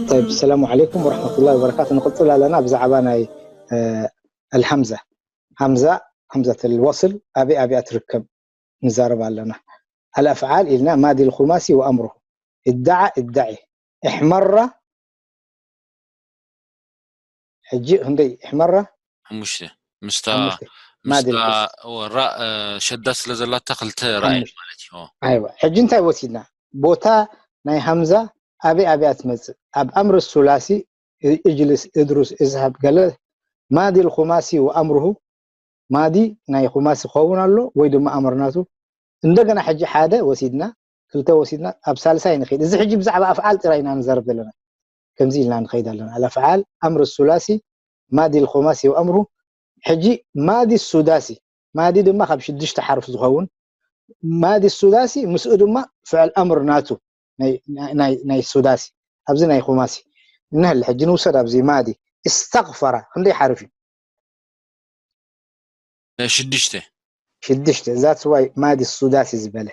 طيب، السلام عليكم ورحمة الله وبركاته. ንቕጽል ኣለና ብዛዕባ ናይ ኣልሃምዛ ሃምዛ همزة الوصل ኣበይ ኣበይ ትርከብ ንዛረብ ኣለና። الأفعال ኢልና ማዲ الخماسي وأمره ادعى ادعي احمر ሕጂ ክንደይ احمر ሓሙሽተ ምስታ ምስታ ራእ ሸዳ ስለ ዘላታ ክልተ ራእይ ማለት እዩ። ኣይዋ ሕጂ እንታይ ወሲድና? ቦታ ናይ ሃምዛ ኣበይ ኣበያ ትመፅእ? ኣብ ኣምር ሱላሲ እጅልስ እድሩስ እዝሃብ ገለ ማዲ الخماسي وأمره ማዲ ናይ ኹማሲ ክኸውን ኣሎ ወይ ድማ ኣምር ናቱ። እንደገና ሕጂ ሓደ ወሲድና ክልተ ወሲድና ኣብ ሳልሳይ ንኽእል። እዚ ሕጂ ብዛዕባ ኣፍዓል ጥራይ ኢና ንዛረብ ዘለና። ከምዚ ኢልና ንኸይድ ኣለና። الأفعال أمر الثلاثي ماضي الخماسي وأمره ሕጂ ማዲ ሱዳሲ ማዲ ድማ ካብ ሽዱሽተ ሓርፍ ዝኸውን ማዲ ሱዳሲ ምስኡ ድማ ፍዕል ኣምር ናቱ ናይ ሱዳሲ ኣብዚ ናይ ኹማሲ እንህል ሕጂ ንውሰድ ኣብዚ ማዲ استغفر ክንደይ ሓርፍ እዩ ሽዱሽተ ሽዱሽተ that's why ማዲ ሱዳሲ ዝበለ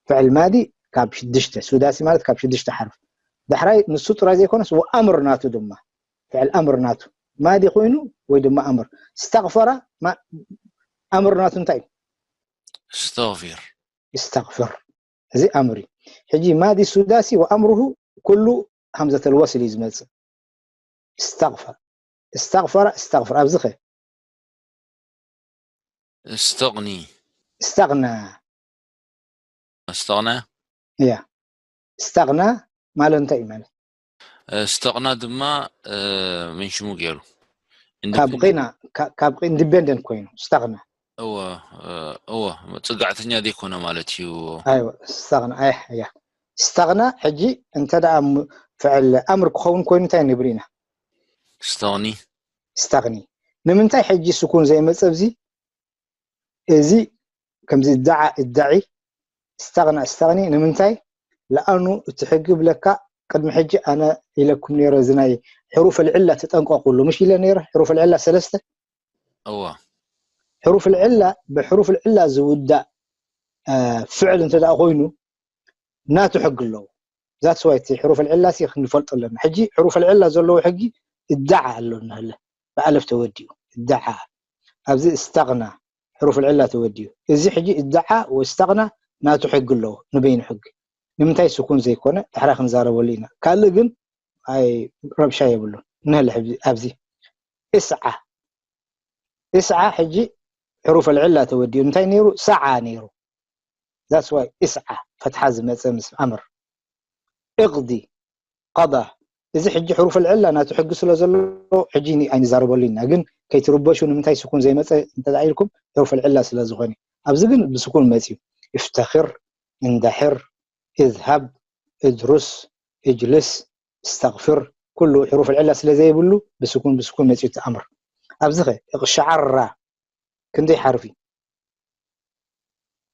ፍዕል ማዲ ካብ ሽዱሽተ ሱዳሲ ማለት ካብ ሽዱሽተ ሓርፍ ዳሕራይ ንሱ ጥራይ ዘይኮነስ ኣምር ናቱ ድማ ፍዕል ኣምር ናቱ ማዲ ኮይኑ ወይ ድማ ኣምር استغفر ኣምር ናቱ እንታይ እዩ استغفر استغفر እዚ ኣምር እዩ ሕጂ ማዲ ሱዳሲ وأمره ኩሉ همزة الوصل እዩ ዝመፅእ استغفر استغفر استغفر ኣብዚ ኸ استغني استغنى استغنى እያ استغنى ማለት እንታይ እዩ ማለት استغنى ድማ ምን ሽሙ ገይሩ ካብ ቂና ካብ independent ኮይኑ استغنى እወ እወ ጽጋዕተኛ ዘይኮነ ማለት እዩ ኣይወ استغنى ኣይሕ እያ استغنى ሕጂ እንተ ደኣ ፍዕል ኣምር ክኸውን ኮይኑ እንታይ ንብል ኢና استغني استغني ንምንታይ ሕጂ ስኩን ዘይመጸ ኣብዚ እዚ ከምዚ ادعى ادعي استغنى استغني ንምንታይ لأنه እቲ ሕጊ ብለካ ቅድሚ ሕጂ ኣነ ኢለኩም ነይረ እዚ ናይ ሕሩፍ العلة ተጠንቀቁሉ ምሽ ኢለ ነይረ ሕሩፍ العلة ሰለስተ እወ ሕሩፍ العلة ብሕሩፍ العلة ዝውዳእ ፍዕል እንተ ደኣ ኮይኑ ናቱ ሕጊ ኣለዎ that's why እቲ ሕሩፍ العلة ሲ ክንፈልጦ ኣለና ሕጂ ሕሩፍ العلة ዘለዎ ሕጊ ادعى ኣሎ እንህለ ብኣለፍ ተወዲኡ ادعى ኣብዚ استغنى ሕሩፍ العلة ተወዲኡ እዚ ሕጂ ادعى واستغنى ናቱ ሕጊ ኣለዎ ንበይኑ ሕጊ ንምንታይ ስኩን ዘይኮነ ዳሕራ ክንዛረበሉ ኢና ካልእ ግን ኣይ ረብሻ የብሉ ንህለ ኣብዚ اسعى اسعى ሕጂ ሕሩፍ العلة ተወዲኡ እንታይ ነይሩ سعى ነይሩ that's why اسعى ፈትሓ ዝመፀ ምስ ኣምር اقض قضى እዚ ሕጂ ሕሩፍ العلة ናቱ ሕጊ ስለ ዘሎ ሕጂ ኣይንዛረበሉ ኢና ግን ከይትርበሹ ንምንታይ ስኩን ዘይመፀ እንተ ኢልኩም ሕሩፍ العلة ስለ ዝኾነ ኣብዚ ግን ብስኩን መፅዩ افتخر اندحر اذهب ادرس اجلس استغفر ኩሉ ሕሩፍ العلة ስለ ዘይብሉ ብስኩን ብስኩን መፅዩ እቲ ኣምር ኣብዚ ኸ اقشعر ክንደይ ሓርፍ እዩ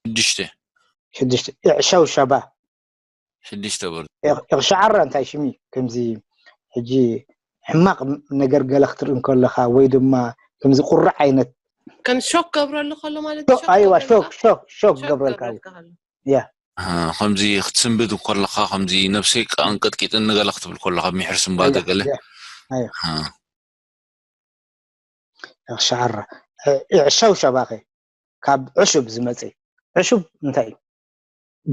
ሽዱሽተ ሽዱሽተ اعشوشب ሽዱሽተ በሉ اقشعر እንታይ ሽሚ ከምዚ ሕጂ ሕማቕ ነገር ገለ ክትርኢ እንከለኻ ወይ ድማ ከምዚ ቁራዕ ዓይነት ከም ሾክ ገብረሉ ከሎ ማለት ኣይዋ ሾክ ሾክ ሾክ ገብረልካ ያ ከምዚ ክትስንብድ እንከለኻ ከምዚ ነብሰይ ኣንቀጥቂጥኒ ገለ ክትብል ከለኻ ሚሕር ስንባደ ገለ ሸዓራ እዕሻው ሸባኸ ካብ ዕሹብ ዝመፀ ዕሹብ እንታይ እዩ?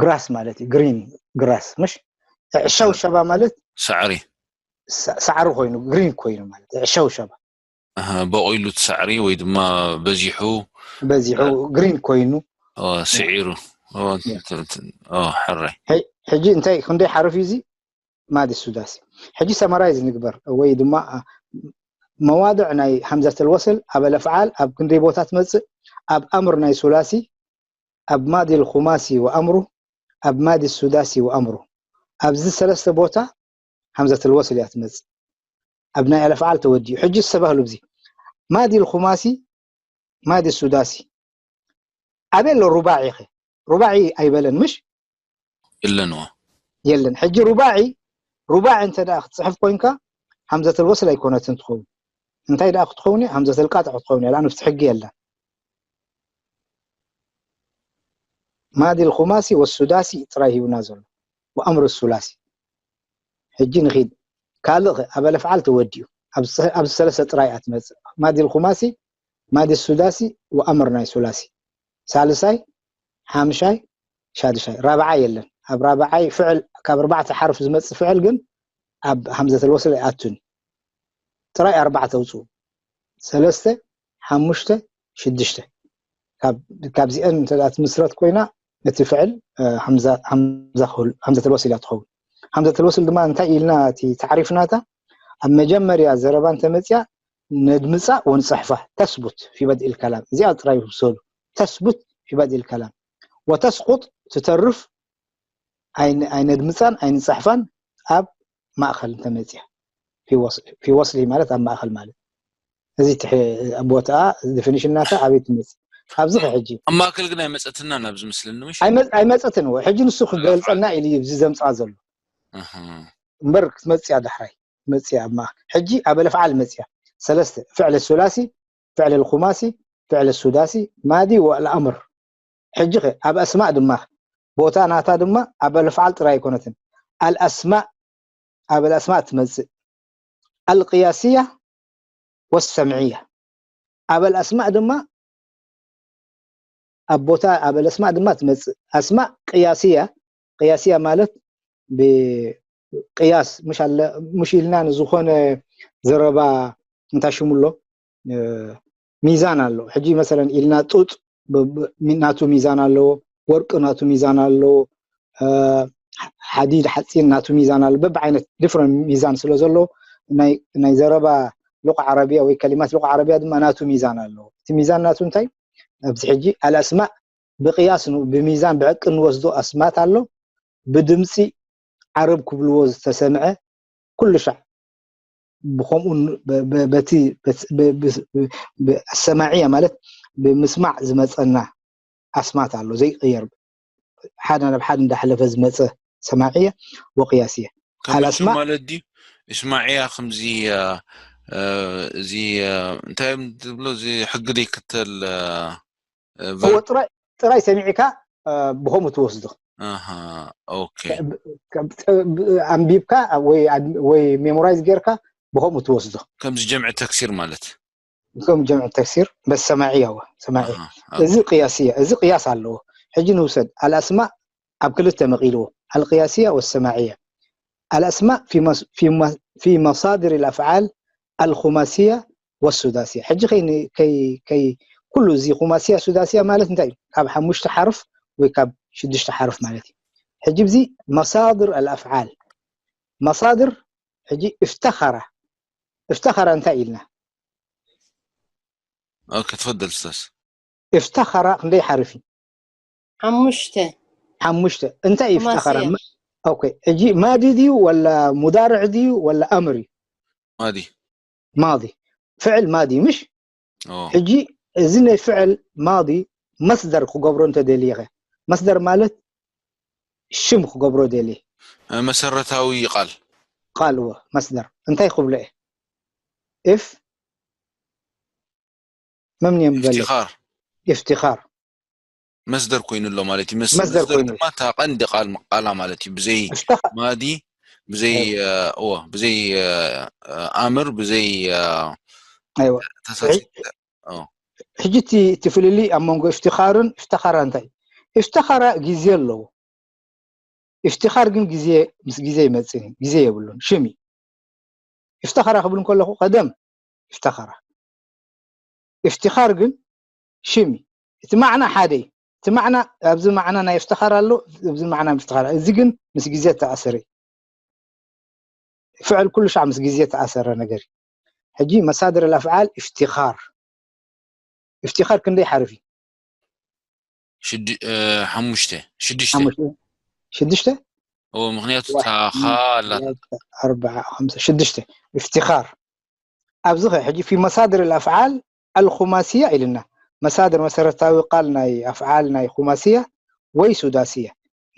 ግራስ ማለት እዩ። ግሪን ግራስ ምሽ እዕሻው ሸባ ማለት ሳዕሪ ሳዕሪ ኮይኑ ግሪን ኮይኑ ማለት እዕሻው ሸባ በቂሉ እቲ ሳዕሪ ወይ ድማ በዚሑ በዚሑ ግሪን ኮይኑ ስዒሩ ሕራይ ሕጂ እንታይ ክንደይ ሓርፍ እዩ እዚ ማዲ ሱዳሲ ሕጂ ሰመራይዝ ንግበር ወይ ድማ መዋድዕ ናይ ሃምዘተል ወስል ኣብ ለፍዓል ኣብ ክንደይ ቦታ ትመፅእ ኣብ ኣምር ናይ ሱላሲ ኣብ ማዲ ልኹማሲ ወኣምሩ ኣብ ማዲ ሱዳሲ ወኣምሩ ኣብዚ ሰለስተ ቦታ ሃምዘተል ወስል እያ ትመፅእ ኣብ ናይ ለፍዓል ተወዲኡ ሕጂ ዝተባህሉ እዚ ማዲ ልኹማሲ ማዲ ሱዳሲ ኣበይ ኣሎ ሩባዒ ኸ ሩባዒ ኣይበለን ምሽ የለንዎ የለን ሕጂ ሩባዒ ሩባዒ እንተ ደኣ ክትፅሕፍ ኮይንካ ሃምዘተል ወስል ኣይኮነትን ትኸውን እንታይ ደኣ ክትኸውን እያ ሃምዘተል ቃጥዕ ክትኸውን እያ ለኣን ፍቲ ሕጊ የለን ማዲ ልኹማሲ ወሱዳሲ ጥራይ ሂቡና ዘሎ። ወኣምር ሱላሲ። ሕጂ ንኺድ። ካልእ ኸ? ኣበል ኣፍዓል ተወዲኡ። ኣብዚ ሰ-፣ ኣብዚ ሰለስተ ጥራይ እያ ትመጽእ። ማዲ ልኹማሲ፣ ማዲ ሱዳሲ፣ ወኣምር ናይ ሱላሲ። ሳልሳይ፣ ሓምሻይ፣ ሻድሻይ። ራብዓይ የለን። ኣብ ራብዓይ ፍዕል፣ ካብ ኣርባዕተ ሓርፍ ዝመጽእ ፍዕል ግን ኣብ ሃምዘተል ወስል ኣይኣቱን። ጥራይ ኣርባዕተ ኣውጽኡ። ሰለስተ፣ ሓሙሽተ፣ ሽዱሽተ። ካብ፣ ካብዚአን እንተ ደኣ ትምስረት ኮይና፣ እቲ ፍዕል፣ እ፣ ሃምዛ፣ ሃምዛ ክህሉ፣ ሃምዘተል ወስል እያ ትኸውን። ሃምዘተል ወስል ድማ እንታይ ኢልና እቲ ታዕሪፍ ናታ? ኣብ መጀመርያ ዘረባ እንተመጽያ ነድምጻ ወንጽሕፋ፣ ተስቡት ፊ በድኢል ከላም። እዚኣ ጥራይ ይውሰዱ። ተስቡት ፊ በድኢል ከላም። ወተስቁጥ፣ ትተርፍ፣ ኣይን-፣ ኣይነድምጻን ኣይንጽሕፋን ኣብ ማእከል እንተመጽያ። ፊ ወስሊ፣ ፊ ወስሊ ማለት ኣብ ማእከል ማለት። እዚ ትሕ-፣ ቦታኣ፣ ዲፊኒሽን ናታ ኣበይ ትመጽእ? ኣብዚ ኸ ሕጂ? ኣብ ማእከል ግን ኣይመጸትናን ኣብዚ ምስልን ምሽ? ኣይመ-፣ ኣይመጸትን እወ። ሕጂ ንሱ ክገልጸልና ኢሉ እዩ ኣብዚ ዘምጽኣ ዘሎ። ኣሃ። እምበር ክትመጽእ እያ ዳሕራይ። ክትመጽእ እያ ኣብ ማእከል። ሕጂ ኣበል ኣፍዓል መጽያ። ሰለስተ፣ ፍዕል ሱላሲ፣ ፍዕል ኹማሲ፣ ፍዕል ሱዳሲ፣ ማዲ ወኣልኣምር። ሕጂ ኸ ኣብ ኣስማእ ድማ፣ ቦታ ናታ ድማ ኣበል ኣፍዓል ጥራይ ኣይኮነትን። ኣልኣስማእ፣ ኣበል ኣስማእ ትመጽእ። ኣልቅያስያ ወሰምዕያ። ኣበል ኣስማእ ድማ ኣብ ቦታ ኣበል ኣስማእ ድማ ትመጽእ። ኣስማእ ቅያስያ፣ ቅያስያ ማለት ብቅያስ፣ ምሽ ኣለ፣ ምሽ ኢልና ንዝኾነ ዘረባ እንታይ ሽሙ ኣሎ? እ፣ ሚዛን ኣሎ። ሕጂ መሰለን ኢልና ጡጥ ብ-፣ ብ-፣ ሚ-፣ ናቱ ሚዛን ኣለዎ፣ ወርቂ ናቱ ሚዛን ኣለዎ፣ እ፣ ሓ-፣ ሓዲድ፣ ሓጺን ናቱ ሚዛን ኣሎ። በብዓይነት ዲፍረንት ሚዛን ስለ ዘሎ ናይ፣ ናይ ዘረባ ሉቃ ዓረብያ ወይ ከሊማት ሉቃ ዓረብያ ድማ ናቱ ሚዛን ኣለዎ። እቲ ሚዛን ናቱ እንታይ? ኣብዚ ሕጂ ኣልኣስማእ ብቅያስ ን-፣ ብሚዛን ብዕቂ እንወስዶ ኣስማት ኣሎ። ብድምጺ ዓረብ ክብልዎ ዝተሰምዐ ኩሉ ሻዕ ብኸምኡ ን-፣ በ-፣ በ-፣ በቲ፣ በቲ፣ ብ-፣ ብ-፣ ብ-፣ ብ-፣ ኣሰማዕያ ማለት ብምስማዕ ዝመጸና ኣስማት ኣሎ፣ ዘይቅየር። ሓደ ናብ ሓደ እንዳሕለፈ ዝመጸ ሰማዕያ ወቅያስያ። ከም ኣልኣስማእ ማለት ድዩ? እስማዕያ ከምዚ፣ እ፣ እ፣ እዚ፣ እ፣ እንታይ እዮም ዝብሎ? እዚ ሕጊ ዘይክተል፣ እ፣ እ፣ እዎ፣ ቨርብ። ጥራይ፣ ጥራይ ሰሚዕካ፣ እ፣ ብኸምኡ ትወስዶ። ኣሃ፣ ኦኬ። ከ-፣ ብ-፣ ከ-፣ ብ-፣ ኣንቢብካ ወይ ኣድ-፣ ወይ ሜሞራይዝ ጌርካ ብኸምኡ ትወስዶ። ከምዚ ጀምዒ ተክሲር ማለት። ከም ጀምዒ ተክሲር፣ በስ ሰማዕያ እወ፣ ሰማዕያ። ኣሃ፣ ኦኬ። እዚ ቅያስ እየ፣ እዚ ቅያስ ኣለዎ። ሕጂ ንውሰድ፣ ኣልኣስማእ ኣብ ክልተ መቒልዎ፣ ኣልቅያስያ ወሰማዕያ። ኣልኣስማእ ፊ መስ-፣ ፊ መ-፣ ፊ መሳድር ኣልኣፍዓል ኣልኹማስያ ወሱዳስያ። ሕጂ ከይ ን-፣ ከይ፣ ከይ፣ ኩሉ እዚ ኹማስያ ሱዳስያ ማለት እንታይ እዩ? ካብ ሓሙሽተ ሓርፍ ወይ ካብ ሽዱሽተ ሓርፍ ማለት እዩ። ሕጂ እዚ መሳድር ኣልኣፍዓል፣ መሳድር፣ ሕጂ እፍተኸራ፣ እፍተኸራ እንታይ ኢልና? ኦኬ፣ ትፈደል ኡስታዝ። እፍተኸራ ክንደይ ሓርፍ እዩ? ሓሙሽተ። ሓሙሽተ። እንታይ እዩ እፍተኸራ? ኹማስያ። ማ-፣ ኦኬ፣ ሕጂ ማዲ ድዩ ወላ ሙዳርዕ ድዩ ወላ ኣምር እዩ? ማዲ። ማዲ። ፍዕል ማዲ፣ ምሽ? ኦ። ሕጂ እዚ ናይ ፍዕል ማዲ መስደር ክገብሮ እንተደልየ ኸ? መስደር ማለት ሽም ክገብሮ ደልየ። እ፣ መሰረታዊ ቃል። ቃል፣ እወ፣ መስደር። እንታይ ክብሎ እየ? እፍ-፣ መምንዮም በለ? ኢፍቲኻር። ኢፍቲኻር። መስደር ኮይኑ ኣሎ ማለት እዩ። መስ-፣ መስደር መስደር ኮይኑ። ድማ እታ ቀንዲ ቃል፣ ቃላ ማለት እዩ። ብዘይ እፍተኻ-፣ ማዲ፣ ብዘይ፣ ኣይ- እ፣ እወ፣ ብዘይ፣ እ፣ እ፣ ኣምር፣ ብዘይ፣ እ፣ ኣይወ። ተሳሲ-፣ ሕጂ፣ ኦ። ሕጂ እቲ፣ እቲ ፍልልይ ኣብ መንጎ እፍትኻርን እፍተኻራ እንታይ እዩ? እፍተኻራ ግዜ ኣለዎ። እፍትኻር ግን ግዜ፣ ምስ ግዜ ይመጽእ እዩ። ግዜ የብሉን። ሽም እዩ። እፍተኻራ ክብል እንከለኹ ቀደም እፍተኻራ። እፍትኻር ግን ሽም እዩ። እቲ ማዕና ሓደ እዩ። እቲ ማዕና፣ ኣብዚ ማዕና ናይ እፍትኻር ኣሎ፣ ኣብዚ ማዕና እፍትኻር። እዚ ግን ምስ ግዜ ተኣሰረ እዩ። ፍዕል ኩሉ ሻዕ ምስ ግዜ ተኣሰረ ነገር እዩ። ሕጂ መሳድር ኣልኣፍዓል እፍትኻር። እፍትኻር ክንደይ ሓርፍ እዩ? ሽድ-፣ እ፣ ሓሙሽተ፣ ሽዱሽተ። ሓሙሽተ? ሽዱሽተ? እዎ፣ ምኽንያቱ እታ ዋሕድ፣ ኻ ኣላ። ክልተ፣ ኣርባዓ፣ ሓምሳ፣ ሽዱሽተ። እፍትኻር። ኣብዚ ኸ ሕጂ ፊ መሳድር ኣልኣፍዓል ኣልኹማስያ ኢልና። መሳድር መሰረታዊ ቃል ናይ ኣፍዓል ናይ ኹማስያ ወይ ሱዳስያ።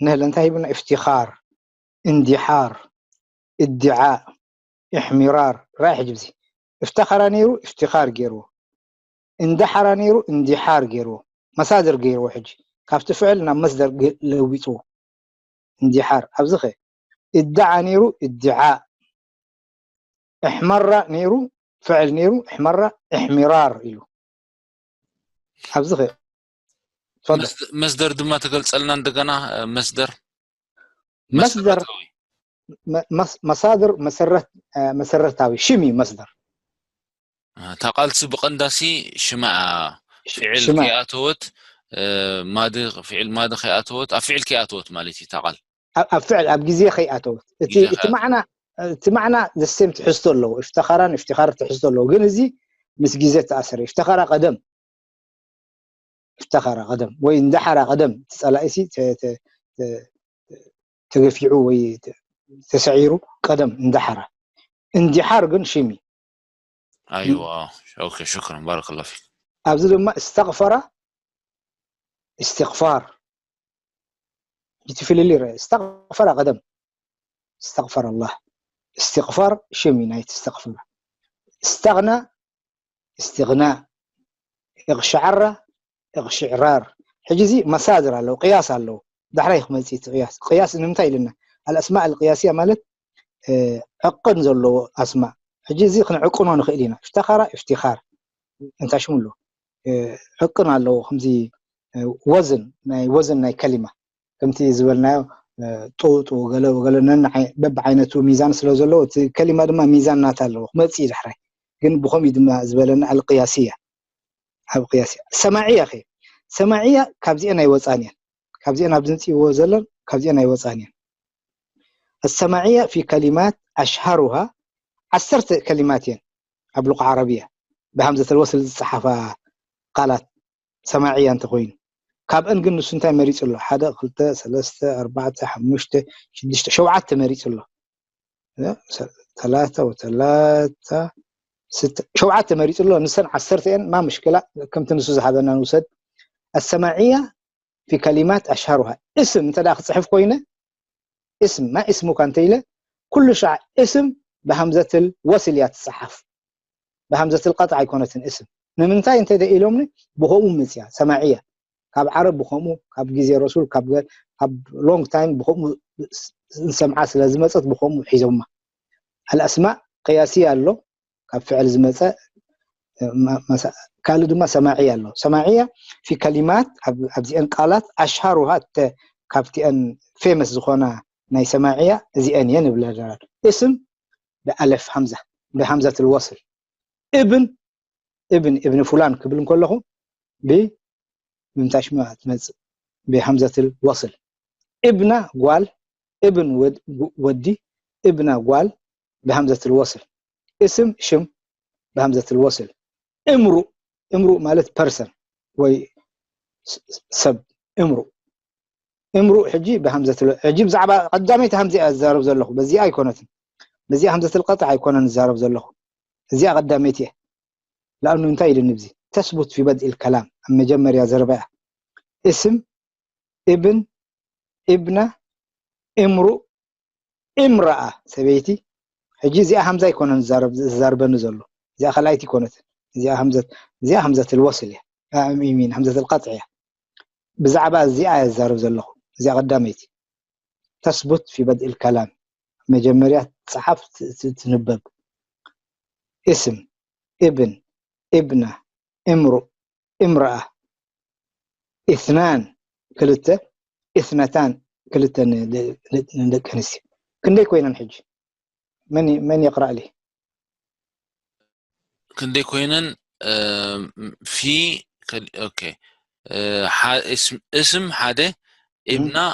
ንህለ እንታይ ሂብና? እፍትኻር፣ እንዲሓር፣ እድዓእ፣ እሕሚራር። ራይ ሕጂ ብዚ እፍተኸራ ነይሩ፣ እፍትኻር ገይርዎ። እንደሓራ ነይሩ፣ እንዲሓር ገይርዎ። መሳድር ገይርዎ። ሕጂ ካብቲ ፍዕል ናብ መስደር ለዊፅዎ። እንዲሓር ኣብዚ ኸ እድዓ ነይሩ እድዓ፣ እሕመራ ነይሩ ፍዕል ነይሩ እሕመራ እሕሚራር ኢሉ። ኣብዚ ኸ መስደር ድማ ተገልፀልና እንደገና። መስደር መስደር መሳድር መሰረታዊ ሽም እዩ መስደር። እታ ቃልሲ ብቐንዳሲ ሽማ እያ። ፍዕል ከይኣተወት ማዲ፣ ፍዕል ማዲ ከይኣተወት፣ ኣብ ፍዕል ከይኣተወት ማለት እዩ እታ ቃል። ኣብ ፍዕል ኣብ ግዜ ከይኣተወት እቲ ማዕና እቲ ማዕና ዘሴም ትሕዝቶ ኣለዎ። እፍተኻራን እፍቲኻር ትሕዝቶ ኣለዎ። ግን እዚ ምስ ግዜ ተኣሰረ። እፍተኻራ ቀደም እፍተኻራ ቀደም ወይ እንዳሓራ ቀደም እቲ ጸላኢሲ ተገፊዑ ወይ ተሰዒሩ ቀደም እንዳሓራ። እንዲሓር ግን ሽም እዩ። ኣይዋ ኦኬ ሽክራን ባረከላ ፊክ። ኣብዚ ድማ እስተቕፈራ እስትቕፋር እቲ ፍልልይ ረአ። እስተቕፈራ ቀደም እስተቕፈር ኣላህ እስትቕፋር ሽም እዩ ናይቲ እስተቕፈራ። እስተቕና እስትቕናእ እቕሽዓራ እቕሽዕራር። ሕጂ እዚ መሳድር ኣለዉ ቅያስ ኣለዉ። ዳሕራይ ክመፅእ እቲ ቅያስ ቅያስ ንምንታይ ኢልና ኣልኣስማእ ኣልቅያስያ ማለት ዕቅን ዘለዎ ኣስማእ። ሕጂ እዚ ክንዕቅኖ ንኽእል ኢና። እፍተኻራ እፍቲኻር እንታይ ሽሙ ኣሎ ዕቅን ኣለዎ። ከምዚ ወዝን ናይ ወዝን ናይ ከሊማ ከምቲ ዝበልናዮ ጡጡ ገለ ገለ ነንዓይ በብዓይነቱ ሚዛን ስለ ዘለዎ እቲ ከሊማ ድማ ሚዛን ናት ኣለዎ ክመጽእ እዩ ዳሕራይ። ግን ብኸምኡ ድማ ዝበለና ኣልቅያስያ ኣብ ቅያስያ ሰማዕያ ኸ ሰማዕያ ካብዚአን ኣይወፃን እየን። ካብዚአን ኣብ ዝንፅእዎ ዘለን ካብዚአን ኣይወፃን እየን። السماعية في كلمات أشهرها ዓሰርተ ከሊማት እየን ኣብ ሉቃ ዓረብያ ብሃምዘተል ወስል ዝፀሓፋ ቃላት ሰማዕያ እንተኮይኑ ካብአን ግን ንሱ እንታይ መሪፁ ኣሎ ሓደ ክልተ ሰለስተ ኣርባዕተ ሓሙሽተ ሽዱሽተ ሸውዓተ መሪፁ ኣሎ ተላተ ወተላተ ሸውዓተ መሪፁ ኣሎ ንሰን ዓሰርተ እየን ማ ምሽክላ ከምቲ ንሱ ዝሃበና ንውሰድ السماعية في كلمات أشهرها اسم እንተ ክፅሕፍ ኮይነ اسم ما اسمك እንተኢለ ኩሉ ሻዕ اسم ብሃምዘትል ወስል እያ ትፀሓፍ ብሃምዘትል ቀጥዓ ኣይኮነትን اسم ንምንታይ እንተ ኢሎምኒ ብኸምኡ መፅያ ሰማዕያ ካብ ዓረብ ብኸምኡ ካብ ግዜ ረሱል ካብ long time ብኸምኡ ንሰምዓ ስለ ዝመፀት ብኸምኡ ሒዞማ الأسماء قياسية ኣሎ ካብ ፍዕል ዝመፀ ካልእ ድማ ሰማዕያ ኣሎ ሰማዕያ في كلمات ኣብዚአን ቃላት أشهرها ካብቲአን famous ዝኾና ናይ ሰማዕያ እዚአን እየን ይብለና اسم ብኣለፍ ሃምዛ ብሃምዘትል ወስል ابن ابن ابن فلان ክብል እንከለኹ ብምንታይ ሽማ ትመፅእ ብሃምዘትል ወስል ابنة ጓል ابن ወዲ ابنة ጓል ብሃምዘትል ወስል اسم ሽም ብሃምዘትል ወስል امرؤ امرؤ ማለት person ወይ ሰብ امرؤ امرؤ ሕጂ ብሃምዘትል ሕጂ ብዛዕባ ቀዳመይቲ ሃምዚኣ ዝዛረብ ዘለኹ በዚኣ ኣይኮነትን በዚኣ ሃምዘትል ቀጥዓ ኣይኮነን ዝዛረብ ዘለኹ እዚኣ ቀዳመይቲ እየ لأنه እንታይ ኢሉኒ ብዚ تثبت في بدء الكلام ኣብ መጀመርያ ዘረባ እያ اسم ابن ابنة امرؤ امرأة ሰበይቲ ሕጂ እዚኣ ሃምዛ ኣይኮነን ዝዛረበኒ ዘሎ እዚኣ ካልኣይቲ ኮነት እዚኣ ሃምዘት እዚኣ ሃምዘት الوصل እያ ሚን ሃምዘት القطع እያ ብዛዕባ እዚኣ እየ ዝዛረብ ዘለኹ እዚኣ ቀዳመይቲ تثبت في بدء الكلام መጀመርያ ትፀሓፍ ትንበብ اسم ابن ابنة امرؤ امرأة اثنان ክልተ اثنتان ክልተ ንደቂ ኣንስትዮ ክንደይ ኮይነን ሕጂ መን መን يقرأ لي ክንደይ ኮይነን في ኦኬ اسم ሓደ ابنة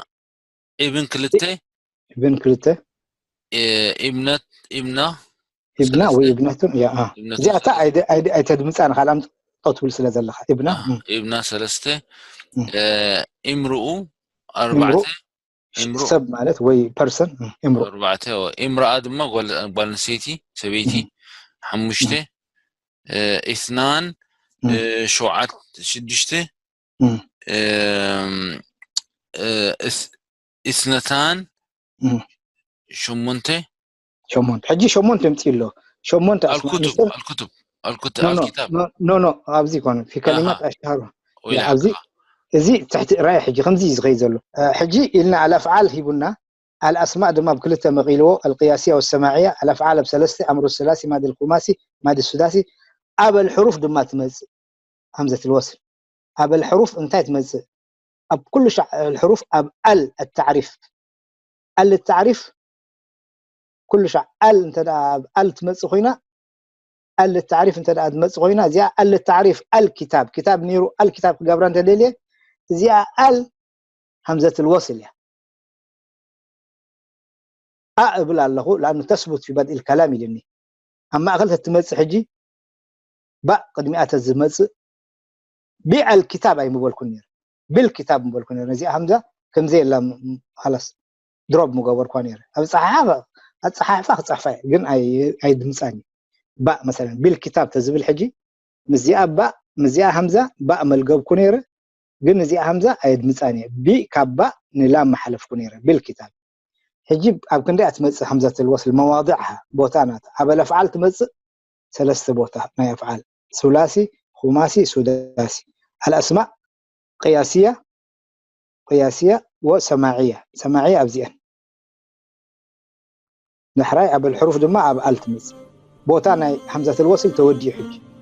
ابن ክልተ ابن ክልተ ابنة ابنة ابنة ወይ ابنة እዚኣታ ኣይተድምፃን ካልኣም ጠው ትብል ስለ ዘለካ ابنة ابنة ሰለስተ امرؤ ኣርባዕተ ሰብ ማለት ወይ person امرؤ ኣርባዕተ امرأة ድማ ጓል ኣንስተይቲ ሰበይቲ ሓሙሽተ اثنان ሸውዓተ ሽዱሽተ اثنتان ሸሞንተ ሸሞንተ ሕጂ ሸሞንተ ምፅእ ኣሎ ሸሞንተ الكتب الكتب الكتب الكتاب ኖ ኖ ኣብዚ ይኮነ في كلمات أشهر ኣብዚ እዚ ትሕቲ ራይ ሕጂ ከምዚ እዩ ዝኸይድ ዘሎ። ሕጂ ኢልና ኣልኣፍዓል ሂቡና፣ ኣልኣስማእ ድማ ብክልተ መቒልዎ፣ ኣልቅያስያ ወሰማዕያ። ኣልኣፍዓል ኣብ ሰለስተ፣ ኣምሩ ሰላሲ፣ ማዲ ልኩማሲ፣ ማዲ ሱዳሲ። ኣብ ኣልሕሩፍ ድማ ትመጽእ ሃምዘት ልወስል። ኣብ ኣልሕሩፍ እንታይ ትመጽእ? ኣብ ኩሉ ሻዕ ኣልሕሩፍ ኣብ ኣል ኣታዕሪፍ። ኣል ኣታዕሪፍ ኩሉ ሻዕ ኣል እንተ ኣብ ኣል ትመጽእ ኮይና፣ ኣል ኣታዕሪፍ እንተ ትመጽእ ኮይና፣ እዚኣ ኣል ኣታዕሪፍ ኣል ኪታብ፣ ኪታብ ነይሩ ኣል ኪታብ ክገብራ እንተደልየ፣ እዚኣ ኣል ሃምዘት ልወስል እያ። ኣ እብል ኣለኹ፣ ለኣኑ ተስቡት ፊ በድእ ልከላም ኢልኒ። ኣብ ማእኸል ተትመጽእ ሕጂ ባእ ቅድሚኣ ተዝመጽእ ቢዐል ኪታብ ኣይምበልኩን ነይረ፣ ቢል ኪታብ ምበልኩ ነይረ። ነዚኣ ሃምዛ ከምዘይ የላ ም- ም- ሃላስ ድሮብ ምገበርኳ ነይረ። ኣብ ጸሓሓፋ ኣጸሓሕፋ ክጸሕፋ እየ፣ ግን ኣይ- ኣይድምጻን እዩ። ባእ መሰለን ቢል ኪታብ ተዝብል ሕጂ ምስዚኣ ባእ ምስዚኣ ሃምዛ ባእ መልገብኩ ነይረ፣ ግን እዚኣ ሃምዛ ኣየድምጻን እየ። ቢ ካብ ባእ ንላም መሓለፍኩ ነይረ፣ ቢል ኪታብ። ሕጂ ኣብ ክንደይ ትመጽእ ሃምዘት ልወስል መዋضዕሃ ቦታ ናታ ኣብ ኣልኣፍዓል ትመጽእ ሰለስተ ቦታ ናይ ኣፍዓል ሱላሲ፣ ኹማሲ፣ ሱዳሲ። ኣልኣስማእ ቅያስያ ቅያስያ ወሰማዕያ። ሰማዕያ ኣብዚአን። ዳሕራይ ኣብ ኣልሕሩፍ ድማ ኣብ ኣል ትመጽእ። ቦታ ናይ ሃምዘት ልወስል ተወዲኡ ሕጂ።